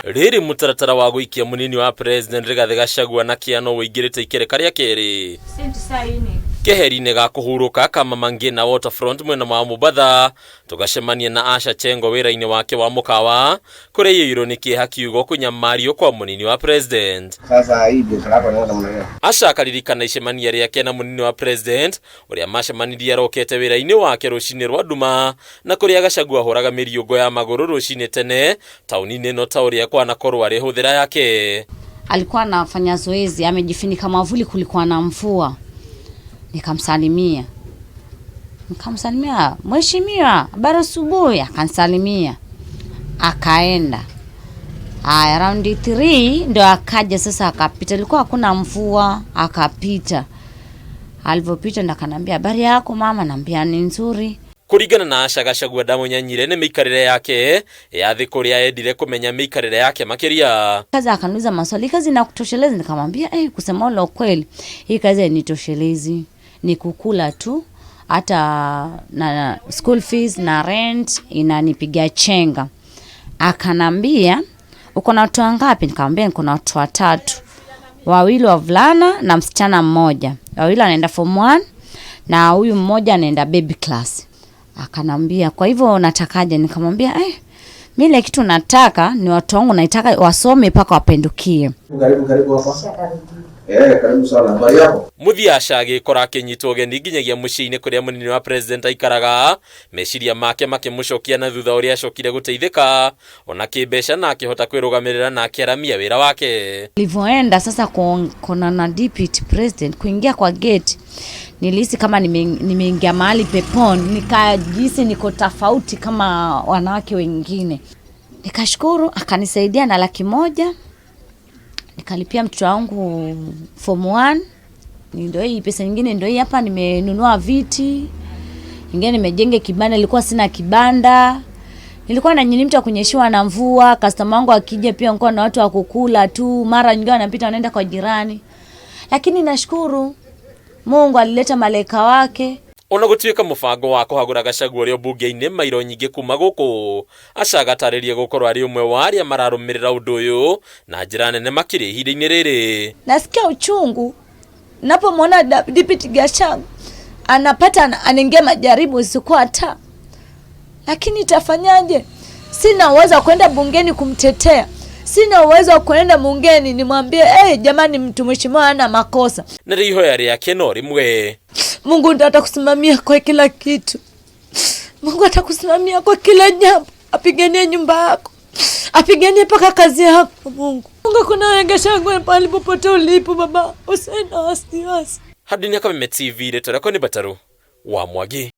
Rĩrĩ mũtaratara wa gũikia mũnini wa president Rigathĩ Gachagua na kĩano ũingĩrĩte ikereka rĩa kerĩ keheri-inĩ ga kũhurũka ka Mama Ngina Waterfront mwena wa Mombatha. Tũgacemania na Asha Chengo wĩra-inĩ wake wa mũkawa kũrĩa iyũirwo nĩ kĩeha kiugo kũnyamario kwa mũnini wa president. Sasa hii biashara yako inaenda namna gani? Asha akaririkana icemania rĩake na mũnini wa president ũrĩa macemanirie arokete wĩra-inĩ wake rũcinĩ rwa nduma na kũrĩa Gachagua ahũraga mĩriũngo ya magũrũ rũcinĩ tene taũni-inĩ ĩno ta ũrĩa kwanakorwo arĩ hũthĩra yake. Alikuwa anafanya zoezi, amejifunika mwavuli, kulikuwa na mvua. Nikamsalimia, nikamsalimia, "Mheshimiwa, habari asubuhi." Akansalimia, akaenda. Aya, round 3 ndo akaja sasa, akapita. Ilikuwa hakuna mvua, akapita. Alivyopita ndo akanambia, "Habari yako mama?" Naambia, "Ni nzuri." Kũringana na Asha, Gachagua ndamũnyanyire nĩ mĩikarĩre yake ya thĩ kũrĩa endire kũmenya mĩikarĩre yake makĩria. Kazi akaniuliza maswali, "Kazi inakutosheleza?" Nikamwambia, "Eh, kusema ule ukweli, hii kazi hainitoshelezi, ni kukula tu, hata na school fees na rent inanipiga chenga." Akanambia, "Uko na watu wangapi?" Nikamwambia, "Niko na watu watatu, wawili wavulana na msichana mmoja. Wawili anaenda form 1 na huyu mmoja anaenda baby class." Akanambia, "Kwa hivyo unatakaje?" Nikamwambia, "Eh, mimi ile kitu nataka ni watu wangu naitaka wasome mpaka wapendukie." Karibu, karibu hapa. Eh, karibu sana. Habari yako? Mũthia Asha agĩkora akĩnyitwo ũgeni nginyagia mũciĩ-inĩ kũrĩa mũnini wa president aikaraga, meciria make makĩmũcokia na thutha ũrĩa acokire gũteithĩka ona kĩmbeca na akĩhota kwĩrũgamĩrĩra na akĩaramia wĩra wake. Nilivyoenda sasa kuonana na deputy president, kuingia kwa gate nilihisi kama nimeingia mahali peponi, nikajihisi niko tofauti kama wanawake wengine. Nikashukuru, akanisaidia na 100,000, nikalipia mtoto wangu form 1. Ndio hii pesa nyingine ndio hii hapa, nimenunua viti, nyingine nimejenga kibanda, nilikuwa sina kibanda. Nilikuwa na nyinyi mtu wa kunyeshewa na mvua, customer wangu akija pia nilikuwa na watu wa kukula tu, mara nyingine wanapita wanaenda kwa jirani. Lakini nashukuru Mungu alileta malaika wake. Ona gũtuĩka mũbango wa kũhagũra Gachagua ũrĩa mbunge-inĩ mairo nyingĩ kuma gũkũ, Asha agatarĩria gũkorwo arĩ ũmwe wa arĩa mararũmĩrĩra ũndũ ũyũ na njĩra nene makĩria ihinda-inĩ rĩrĩ. Nasikia uchungu napomwona Deputy Gachagua anapata anaingia majaribu usiku hata, lakini itafanyaje? Sina uwezo wa kwenda bungeni kumtetea, sina uwezo wa kwenda bungeni nimwambie, hey, jamani, mtu mheshimiwa hana makosa. Na rĩu ihoya rĩake no rĩmwe. Mungu ndo atakusimamia kwa kila kitu. Mungu atakusimamia kwa kila jambo, apiganie nyumba yako, apiganie mpaka kazi yako. Mungu, Mungu kuna wewe Gachagua pale popote ulipo baba, usiwe na wasiwasi. Hadi ni Kameme TV, rĩtwa rĩakwa nĩ Bataru wa Mwangi.